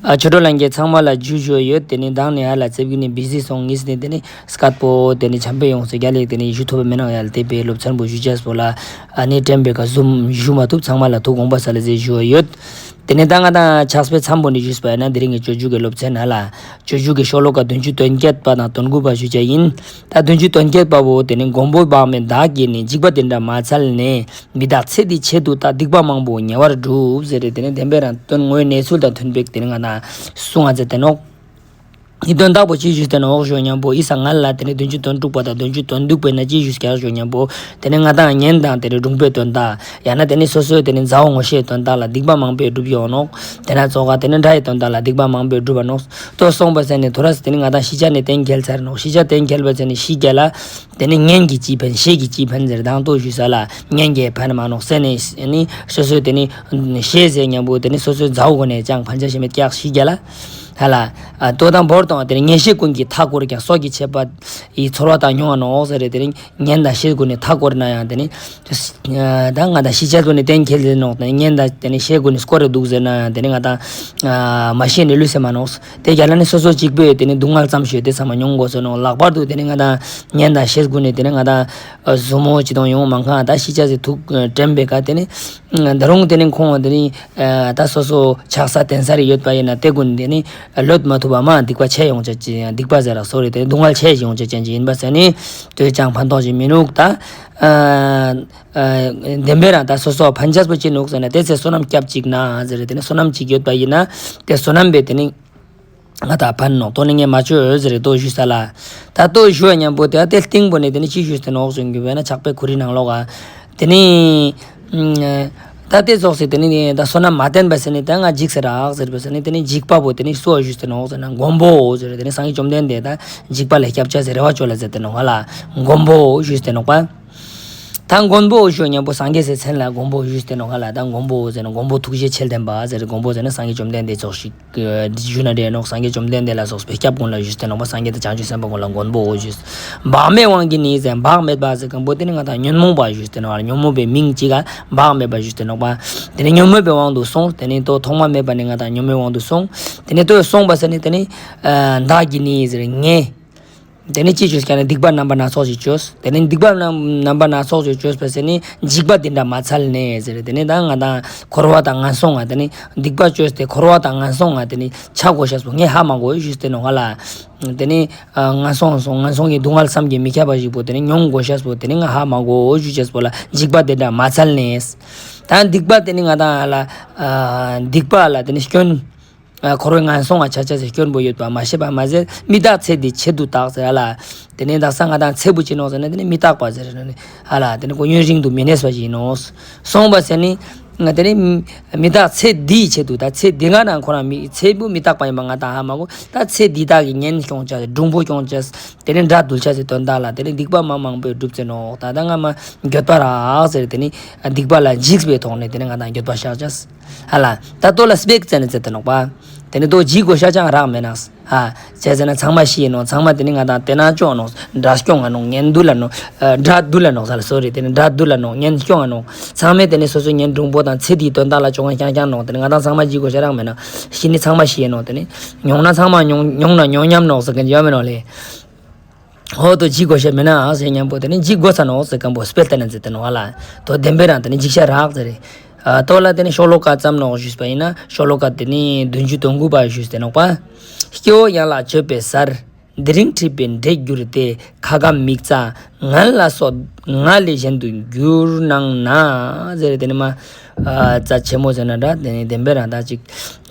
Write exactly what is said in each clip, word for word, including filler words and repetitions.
ཨ་ཆོས་གྲོགས་ལྷན་རྒྱས་ཚང་མ་ལ་ཇུ་ཞུ་ཡོད། དེ་ནི་མདང་ནས་ཧ་ལ་ཙེབ་གི་ནི་བི་ཟི་སོང་ངིས་ནི་དེ་ནི་སྐད་པོ་དེ་ནི་ཆམ་པའི་ཡོངས་སུ་རྒྱ་ལེགས་དེ་ནི་ཞུ་ཐུབ་པ་མེད་ནང་ཡ་ལ་དེ་བས་སློབ་ཚན་པོ་ཞུ་ཅེས་པོ་ལ་ཨ་ནི་དྲན་པའི་ཀ་ཟུམ་ཞུ་མ་ཐུབ། ཚང་མ་ལ་ཐུགས་དགོངས་པ་སལ་ཟེར་ཞུ་ཡོད། དེ་ནི་ད་ང་དང་ཕྱག་དཔེ་མཚམས་པོ་ནི་ཞུས་པ་ཡིན་ན་དེ་རིང་གི་སྤྱོད་འཇུག་གི་སློབ་ཚན་ཧ་ལ་སྤྱོད་འཇུག་གི་ཤོ་ལོ་ཀ་བདུན་ཅུ་དོན་བརྒྱད་པ་དང་དོན་དགུ་པ་ཞུ་ཅེས་ཡིན། ད་བདུན་ཅུ་དོན་བརྒྱད་པ་བོ་དེ་ནི་མགོན་པོ་བག་མེད་བདག་གིས་ནི། འཇིགས་པ་འདི་འདྲ་མ་འཚལ་ནས། མི་རྟག་ཚེ་འདིའི་ཆེད་དུ་བརྟག་སྡིག་པ་མང་པོ་ཉེ་བར་བསྒྲུབ་ཟེར་རེ། དེ་ནི་བདེན་པའི་རང་དོན་དངོས་གནས་ཚུལ་དང་མཐུན་པའི་དེ་ནི་ང་དང་གསུང་ང་མཛད་དེ་ནོག་འི་དོན་དག་པོ་ཅི་ཞུས་ཏེ་ནོག་ཞུ་ཉམ་པོ་འི་སང་སྔ་ལ་དེ་ནི་བདུན་ཅུ་དོན་དྲུག་པ་དང་བདུན་ཅུ་དོན་བདུན་པའི་ནང་ཅི་ཞུས་ཀྱག་ཞུ་ཉམ་པོ་དེ་ནི་ང་དང་གཉེན་དང་དེ་ནི་སྒྲུང་པའི་དོན་དག་ཡང་ན་དེ་ནི་སོ་སོའི་དེ་ནི་མཛའ་བོ་ངོ་ཤེས་དོན་དག་ལ་སྡིག་པ་མང་པོ་སྒྲུབ་ཡོང་ནོག་དེ་ན་ཙོགས་ཀ་དེ་ནི་དགྲ་ཡི་དོན་དག་ལ་སྡིག་པ་མང་པོ་སྒྲུབ་པ་ནོག་ཏོ་སོང་པ་ཟེར་ནི་ཐོ་རས་དེ་ནི་ང་དང་ཤི་ཆ་ནི་གཏན་འཁེལ་ཚར་ནོག་ཤི་ཆ་གཏན་འཁེལ་བ་ཟེར་ནི་ཤི་རྒྱ་ལ། དེ་ནི་གཉེན་གྱིས་ཅི་ཕན་ཤེས་ཀྱིས་ཅི་ཕན་ཟེར་དང་ཏོ་ཞུས་ས་ལ་གཉེན་གྱིས་ཕན་མ་ནོག་ཟེར་ནི་ནི་སོ་སོའི་དེ་ནི་ཤེས་ཟེར་ཉམ་པོ་དེ་ནི་སོ་སོའི་མཛའ་བོ་གོ་ནས་ཅང་ཕན་ཆ་ཞིག་མེད་ཀྱག་ཤི་རྒྱ་ལ། ཧ་ལ། ཨ་ཏོ་དང་བོར་དང་དེ་ནི་གཉེན་བཤེས་ཀུན་གྱིས་མཐའ་བསྐོར་ཀྱང་། སྲོག་གི་ཆད་པ་ཡི་ཚོར་བ་དག་མྱོང་བ་ནོག་ཟེར་རེ། དེ་ནི་གཉེན་དང་བཤེས་ཀུན་ནི་མཐའ་བསྐོར་ན་ཡང་དེ་ནི་ད་ང་དང་ཤི་ཆ་ཀུན་ནི་གཏན་འཁེལ་ཟེར་ནོག་དེ་ནི་གཉེན་དང་དེ་ནི་བཤེས་ཀུན་ནི་བསྐོར་རེ་འདུག་ཟེར་ན་ཡང་དེ་ནི་ང་དང་མ་ཤི་ནི་ལུས་སེ་མ་ནོག་དེ་རྒྱ་ལ་ནི་སོ་སོ་གཅིག་པོས་དེ་ནི་སྡུག་བསྔལ་ཙམ་ཞིག་དེ་ཚང་མ་མྱོང་དགོས་སོ་ནོག་ལྷག་པར་དུ་དེ་ནི་ང་དང་གཉེན་དང་བཤེས་ཀུན་ནི་དེ་ནི་ང་དང་ཟུར་མོ་ཅི་དང་ཡོང་མང་ཁང་ད་ཤི་ཆ་ཟེར་ཐུག་དྲན་པའི་ཀ་དེ་ནི་ད་རུང་དེ་ནི་ཁོང་དེ་ནི་ད་སོ་སོ་ཆགས་ས་དེན་ས་རེ་ཡོད་པ་ཡིན་ན་དེ་ཀུན་དེ་ནི་ལོད་མ་ཐུབ་པ་མ་སྡིག་པ་ཆེ་ཡོང་ཆ་ཅི་སྡིག་པ་ཟེར་ར་སོ་རེ་དེ་ནི་སྡུག་བསྔལ་ཆེ་ཞིག་ཡོང་ཆ་ཅན་ཅིག་ཡིན་པ་ཟེར་ནི་དོས་ཀྱང་ཕན་ཐོགས་ཞིག་མི་ནུག་ད། བདེན་པའི་རང་ད་སོ་སོ་ཕན་ཆ་པོ་ཅི་ནུག་ཟེར་ན་དེ་ཚེ་བསོད་ནམས་སྐྱབས་གཅིག་ན་ཟེར་རེ། དེ་ནི་བསོད་ནམས་གཅིག་ཡོད་པ་ཡིན་ན་དེ་བསོད་ནམས་པས་དེ་ནི་ང་དང་ཕན་ནོག་ཏོ་ནི་ངས་མ་བཅོས་ཟེར་རེ་ཏོ་ཞུས་ས་ལ། ད་ཏོ་ཞུ་བ་ཉམ་པོ་དེ་ཨ་དེ་སྟིང་པོ་ནི་དེ་ནི་ཅི་ཞུས་ཏེ་ནོག་ཟེར་གྱུར་བས་ན་ཕྱག་དཔེ་ཁོ་རའི་ནང་ལོགས་ཨ། དེ་ནི་ད་དེ་ཙོགས་སེ་དེ་ནི་ད་བསོད་ནམས་མ་བསྟེན་པ་ཟེར་ནི་ད་ང་འཇིགས་ཟེར་རག་ཟེར་བས་ཟེར་ནི་དེ་ནི་འཇིགས་པ་པོ་དེ་ནི་སུ་ཞུས་ཏེ་ནོག་ཟེར་ན་མགོན་པོ་ཟེར་རེ། དེ་ནི་སངས་རྒྱས་བཅོམ་ལྡན་འདས་ད་འཇིགས་པ་ལས་སྐྱབས་ཆ་ཟེར་རེ་བ་བཅོལ་ལ་ཟེར་ཏེ་ནོག་ལ་མགོན་པོ་ཞུས་ཏེ་ནོག་པ། ད་མགོན་པོ་ཞུ་ཉམ་པོ་སངས་རྒྱས་སི་མཚན་ལ་མགོན་པོ་ཞུས་ཏེ་ནོག་ལ། ད་མགོན་པོ་ཟེར་ན་མགོན་པོ་ཐུགས་རྗེ་ཆེ་ལྡན་པ་ཟེར། མགོན་པོ་ཟེར་ན་སངས་རྒྱས་བཅོམ་ལྡན་འདས་ཙོགས་ཤིག་ཞུ་ན་འདྲེ་ནོག་སངས་རྒྱས་བཅོམ་ལྡན་འདས་ལ་སོགས་པའི་སྐྱབས་ཀུན་ལ་ཞུས་ཏེ་ནོག་པ། སངས་རྒྱས་དང་བྱང་ཆུབ་སེམས་དཔའ་ཀུན་ལ་མགོན་པོ་ཞུས། བག་མེད་དབང་གིས་ནི་ཟེར། བག་མེད་པ་ཟེར་མཁན་པོ་དེ་ནི་ང་དང་ཉོན་མོངས་པ་ཞུས་ཏེ་ནོག་ཉོན་མོངས་པའི་མིང་གཅིག་ག་བག་མེད་པ་ཞུས་ཏེ་ནོག་པ། དེ་ནི་ཉོན་མོངས་པའི་དབང་དུ་སོང་། དེ་ནི་ཏོ་ཐོག་མ་མེད་པ་ནི་ང་དང་ཉོན་མོངས་དབང་དུ་སོང་། དེ་ནི་ཏོ་སོང་པ་ཟེར་ནི་དེ་ནི་བདག་གིས་ནི་ཟེར་ངས། དེ་ནི་ཅི་བཅོས་ཀྱང་ནི་སྡིག་པ་རྣམ་པ་སྣ་ཚོགས་ཤིག་བཅོས། དེ་ནི་སྡིག་པ་རྣམ་རྣམ་པ་སྣ་ཚོགས་ཤིག་བཅོས་པ་ཟེར་ནི་འཇིགས་པ་འདི་འདྲ་མ་འཚལ་ནས་ཟེར། དེ་ནི་ད་ང་དང་འཁོར་བ་དང་ངན་སོང་ང་དེ་ནི་སྡིག་པ་བཅོས་ཏེ་འཁོར་བ་དང་ངན་སོང་ང་དེ་ནི་ཆ་དགོས་ཤེས་པོ་ངས་ཧ་མ་གོ་ཞུས་ཏེ་ནོག་ལ། དེ་ནི་ངན་སོང་སོང་ངན་སོང་གི་སྡུག་བསྔལ་བསམ་གྱིས་མི་ཁྱབ་པ་ཞིག་པོ་དེ་ནི་མྱོང་དགོས་ཤེས་པོ་དེ་ནི་ང་ཧ་མ་གོ་ཞུ་ཤེས་པོ་ལ་འཇིགས་པ་འདི་འདྲ་མ་འཚལ་ནས། ད་སྡིག་པ་དེ་ནི་ང་དང་ལ་སྡིག་པ་ལ་དེ་ནི་སྐྱོན། འཁོར་བའི་ངན་སོང་ང་ཆ་ཆ་ཟེར་སྐྱོན་པོ་ཡོད་པ་མ་ཤེས་པ་མ་ཟད་མི་རྟག་ཚེ་འདིའི་ཆེད་དུ་བརྟག་ཟེར་ཧ་ལ། དེ་ནས་དག་ས་ང་དང་ཚེ་བོ་ཅི་ནོག་ཟེར་ན་དེ་ནི་མི་རྟག་པ་ཟེར་ནི་ཧ་ལ། དེ་ནི་ཁོ་ཡུན་རིང་དུ་མི་གནས་པ་ཞིག་ཡིན་ནོག་སོང་པ་ཟེར་ནི། ང་དེ་ནི་མི་རྟག་ཚེ་འདིའི་ཆེད་དུ་ད་ཚེ་འདི་ང་དང་ཁོ་རང་མི་ཚེ་བོ་མི་རྟག་པ་ཡིན་པ་ང་དང་ཧ་མ་གོ་ད་ཚེ་འདི་དག་གི་གཉེན་སྐྱོང་བྱ་སྒྲུང་པོ་སྐྱོང་བྱ་དེ་ནི་དགྲ་འདུལ་བྱ་ཟེར་དོན་དག་ལ་དེ་ནི་སྡིག་པ་མ་མང་པོས་བསྒྲུབས་ཟེར་ནོག་ད་ད་ང་མ་འགྱོད་པ་རག་ཟེར་དེ་ནི་སྡིག་པ་ལ་འཇིགས་པའི་ཐོག་ནས་དེ་ནི་ང་དང་འགྱོད་པ་བཤགས་བྱ། ཧ་ལ། ད་ལྟོ་ལ་སྤེག་ཙེ་ནི་ཙེ་ཏེ་ནོག་པ། དེ་ནི་ལྟོ་འཇིགས་དགོས་ཤ་ཅང་རག་མེད་ན། ཧ། ཅི་ཟེར་ན་ཚང་མ་ཤི་ཡིན་ནོག་ཚང་མ་དེ་ནི་ང་དང་དེ་ན་སྐྱོང་ང་ནོག་དགྲ་སྐྱོང་ང་ནོག་གཉེན་འདུལ་ལ་ནོག་དགྲ་འདུལ་ལ་ནོག་ས་ལ་སོ་རི་དེ་ནི་དགྲ་འདུལ་ལ་ནོག་གཉེན་སྐྱོང་ང་ནོག་ཚང་མས་དེ་ནི་སོ་སོའི་གཉེན་དྲུང་པོ་དང་ཚེ་འདིའི་དོན་དག་ལ་སྐྱོང་ང་རྐྱང་རྐྱང་ནོག་དེ་ནི་ང་དང་ཚང་མ་འཇིགས་དགོས་ཤ་རག་མེད་ན། ཤི་ནི་ཚང་མ་ཤི་ཡིན་ནོག་དེ་ནི། མྱོང་ན་ཚང་མ་མྱོང་མྱོང་ན་མྱོང་ཉམས་ནོག་ཟེར་མཁན་ཡོད་མེད་ནོག་ལེ། འོ་དོ་འཇིགས་དགོས་ཤ་མེད་ན་ཟེར་མཁན་པོ་དེ་ནི་འཇིགས་དགོས་ས་ནོག་ཟེར་མཁན་པོ་སྤེལ་ཏེ་ན་ཟེར་ཏེ་ནོག་ཧ་ལ། དོ་བདེན་པའི་རང་དེ་ནི་འཇིགས་ཤ་རག་ཟེར་རེ། ཨ་ལྟོ་ལ་དེ་ནི་ཤོ་ལོ་ཀ་ཙམ་ནོག་ཞུས་པ་ཡིན་ན་ཤོ་ལོ་ཀ་དེ་ནི་བདུན་ཅུ་དོན་དགུ་པ་ཞུས་ཏེ་ནོག་པ། སྐྱེ་བོ་ཡན་ལག་གཅོད་པའི་སར། དེ་རིང་འཁྲིད་པའི་འདྲེས་གྱུར་ཏེ། ཁ་སྐམ་མིག་རྩ་ངལ་ལ་སོགས། ངལ་ལས་གཞན་དུ་གྱུར་སྣང་ན། ཟེར་དེ་ནི་མ། ཨ་རྩ་ཆེན་མོ་ཟེར་ན་འདྲ་དེ་ནི་བདེན་པའི་རང་ད་ཅིག་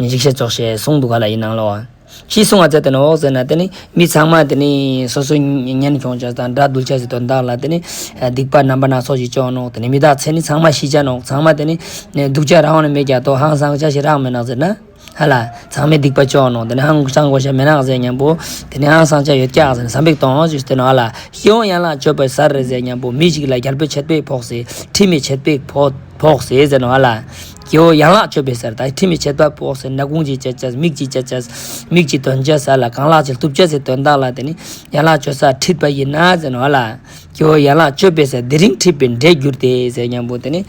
འཇིགས་ཤ་ཙོགས་ཤེས་གསུངས་འདུག་ག་ལ་ཡིན་ནང་ལོ། ཅི་གསུང་ང་མཛད་དེ་ནོག་ཟེར་ན་དེ་ནི་མི་ཚང་མ་དེ་ནི་སོ་སོའི་གཉེན་སྐྱོང་བྱ་དང་དགྲ་འདུལ་བྱ་ཟེར་དོན་དག་ལ་དེ་ནི་སྡིག་པ་རྣམ་པ་སྣ་ཚོགས་ཤིག་བཅོ་ནོག་དེ་ནི་མི་རྟག་ཚེ་ནི་ཚང་མ་ཤི་ཆ་ནོག་ཚང་མ་དེ་ནི་སྡུག་ཅག་རང་ནི་མེད་ཀྱང་དོ་ཧང་སང་ཅག་ཞིག་རག་མེད་ནག་ཟེར་ན། ཧ་ལ། ཚང་མས་སྡིག་པ་བཅོ་ནོག་དེ་ནི་ཧང་སང་དགོས་ཤ་མེད་ནག་ཟེར་མཁན་པོ་དེ་ནི་ཧང་སང་ཅག་ཡོད་ཀྱག་ཟེར་ན་བསམ་པའི་གཏོང་ཞུས་ཏེ་ནོག་ཧ་ལ། སྐྱེ་བོ་ཡན་ལག་གཅོད་པའི་སར་རེ་ཟེར་མཁན་པོ་མི་ཞིག་ལ་རྒྱལ་པོའི་ཆད་པས་ཕོག་སྟེ་ཁྲིམས་མི་ཆད་པས་ཕོག་ཕོག་སྟེ་ཟེར་ནོག་ཧ་ལ། སྐྱེ་བོ་ཡན་ལག་གཅོད་པའི་སར་ད་ཁྲིམས་མི་ཆད་པ་ཕོག་སྟེ་སྣ་ཁུང་ཅིག་བཅད་ཅས་མིག་ཅིག་བཅད་ཅས་མིག་ཅིག་དོན་ཅས་ས་ལ་རྐང་ལག་ཅིག་གཏུབ་ཅས་སི་དོན་དག་ལ་དེ་ནི་ཡན་ལག་གཅོད་སར་ཁྲིད་པ་ཡིན་ན་ཟེར་ནོག་ཧ་ལ། སྐྱེ་བོ་ཡན་ལག་གཅོད་པའི་སར་དེ་རིང་འཁྲིད་པའི་འདྲེས་གྱུར་ཏེ་ཟེར་མཁན་པོ་དེ་ནི།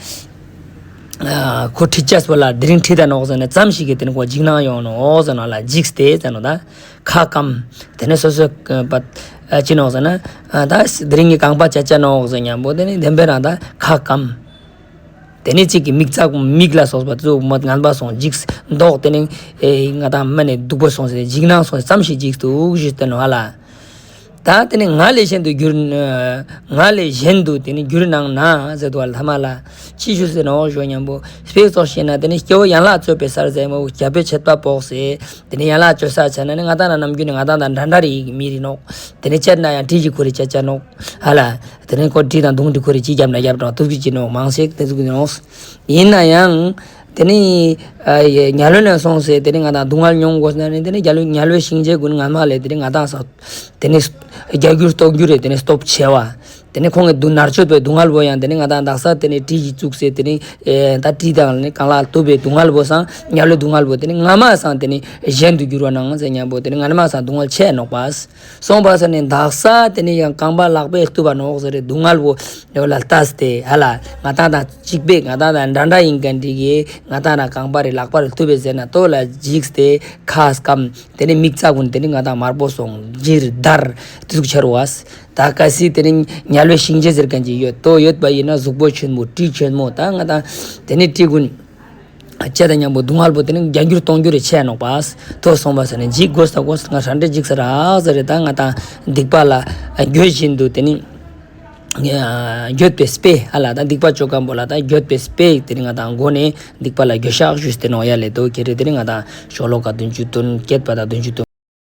ཁོ་ཁྲིད་ཅེས་པོ་ལ་དེ་རིང་ཁྲིད་ད་ནོག་ཟེར་ནས་ཙམ་ཞིག་གི་དེ་ནི་ཁོ་འཇིགས་སྣང་ཡོང་ནོག་ཟེར་ནོག་ལ། འཇིགས་ཏེ་ཟེར་ནོག་ད། ཁ་སྐམ། དེ་ནི་སོ་སོ་པ་ཅི་ནོག་ཟེར་ན། ད་དེ་རིང་གི་རྐང་པ་ཆད་ཆ་ནོག་ཟེར་ཉམ་པོ་དེ་ནི་བདེན་པའི་རང་ད་ཁ་སྐམ། དེ་ནི་གཅིག་གི་མིག་ཙག་མིག་ལ་སོགས་པ་ཙུག་མོད་ངན་པ་སོང་འཇིགས་མདོག་དེ་ནི་ང་དང་མ་ནས་སྡུག་པོ་སོང་ཟེར་འཇིགས་སྣང་སོང་ཙམ་ཞིག་འཇིགས་འདུག་ཞུས་ཏེ་ནོག་ཧ་ལ། ད་དེ་ནི་ང་ལས་གཞན་དུ་གྱུར། ང་ལས་གཞན་དུ་དེ་ནི་གྱུར་ནའང་ན་ཟེར་དུ་བ་ལ་ཐ་མ་ལ་ཅི་ཞུས་ཟེར་ནོག་ཞུ་ཉམ་པོ་དཔེ་ཙོགས་ཤེ་ན་དེ་ནི་སྐྱེ་བོ་ཡན་ལག་རྩོད་པའི་སར་ཟེར་མོ་རྒྱལ་པོའི་ཆད་པ་ཕོག་སེ་དེ་ནི་ཡན་ལག་རྩོད་ས་ཆ་ན་ནི་ང་དང་ན་ནམ་རྒྱུན་ནི་ང་དང་དང་འདྲ་འདྲ་རེ་མི་རེ་ནོག། དེ་ནི་ཅད་ན་ཡང་གྲི་ཞིག་ཁོ་རེ་ཆད་ཆ་ནོག་ཧ་ལ། དེ་ནི་ཁོ་གྲི་དང་མདུང་གྲི་ཁོ་རེ་ཅི་རྒྱབ་ན་རྒྱབ་དང་ཐུབ་ཀྱི་ཅི་ནོག་མང་ཤེས་དེ་ཚུགས་ཀྱི་ནོག། ཡིན་ན་ཡང་། དེ་ནི་ཨ་ཡེ་དམྱལ་བའི་ནང་སོང་སེ་དེ་ནི་ང་དང་སྡུག་བསྔལ་མྱོང་དགོས་ན་ནི་དེ་ནི་དམྱལ་བའི་དམྱལ་བའི་གཤིན་རྗེ་ཀུན་ངན་མ་ལས་དེ་ནི་ང་དང་ས་དེ་ནི་རྒྱ་གྱུར་སྟོང་གྱུར་རེ་དེ་ནི་སྟོབས་ཆེ་བ། དེ་ནི་ཁོང་གི་སྡུག་མནར་གཅོད་པའི་སྡུག་བསྔལ་བོ་ཡང་དེ་ནི་ང་དང་དག་ས་དེ་ནི་གྲི་ཞིག་བཙུགས་སེ་དེ་ནི་ཨེ་ད་གྲི་དང་ནི་རྐང་ལག་གཏུབ་པའི་སྡུག་བསྔལ་བོ་སང་དམྱལ་བའི་སྡུག་བསྔལ་བོ་དེ་ནི་སྔ་མ་སང་དེ་ནི་གཞན་དུ་གྱུར་བ་ནང་ཟེར་ཉམ་པོ་དེ་ནི་སྔ་མ་སང་སྡུག་བསྔལ་ཆེ་ནོག་པ། སོང་པ་ས་ནི་དག་ས་དེ་ནི་ཡང་རྐང་པ་ལག་པས་གཏུབ་པ་ནོག་ཟེར་རེ་སྡུག་བསྔལ་བོ་ཡོ་ལ་ལྟས་ཏེ་ཧ་ལ་ང་དང་དང་གཅིག་པས་ང་དང་དང་འདྲ་འདྲ་ཡིན་གན་འགྲིག་གི་ང་དང་ན་རྐང་པ་རེ་ལག་པ་རེ་གཏུབ་པའི་ཟེར་ན་ལྟོ་ལ་འཇིགས་ཏེ་ཁ་སྐམ། དེ་ནི་མིག་ཙག་ཀུན་དེ་ནི་ང་དང་དམར་པོ་སོང་འཇིར་འདར་དེ་ཟུག་ཆར་བ། ད་གལ་སྲིད་དེ་ནི་དམྱལ་བའི་གཤིན་རྗེ་ཟེར་གན་ཅིག་ཡོད་ལྟོ་ཡོད་པ་ཡིན་ན་གཟུགས་པོ་ཆེན་མོ་གྲི་ཆེན་མོ་ད་ང་དང་དེ་ནི་གྲི་ཀུན། ཅེས་དང་མཉམ་པོ་སྡུག་བསྔལ་པོ་དེ་ནི་བརྒྱ་འགྱུར་སྟོང་འགྱུར་རེ་ཆེ་ནོག་པ། ཐོ་སོང་པ་ས་ནི་འཇིགས་དགོས་ད་དགོས་ང་ཧྲ་འདྲེ་འཇིགས་ས་རག་ཟེར་རེ་ད་ང་དང་སྡིག་པ་ལ་འགྱོད་བཞིན་དུ་དེ་ནི་འགྱོད་པའི་དཔེ་ཧ་ལ་ད་སྡིག་པ་ཅོ་ཁན་པོ་ལ་ད་འགྱོད་པའི་དཔེ་དེ་ནི་ང་དང་མགོ་ནས་སྡིག་པ་ལ་འགྱོད་བཤགས་ཞུས་ཏེ་ནོག་ཡ་ལེ་དོ་ཁྱེད་རེ་དེ་ནི་ང་དང་ཤོ་ལོ་ཀ་བདུན་ཅུ་དོན་བརྒྱད་པ་དང་བདུན་ཅུ་དོན།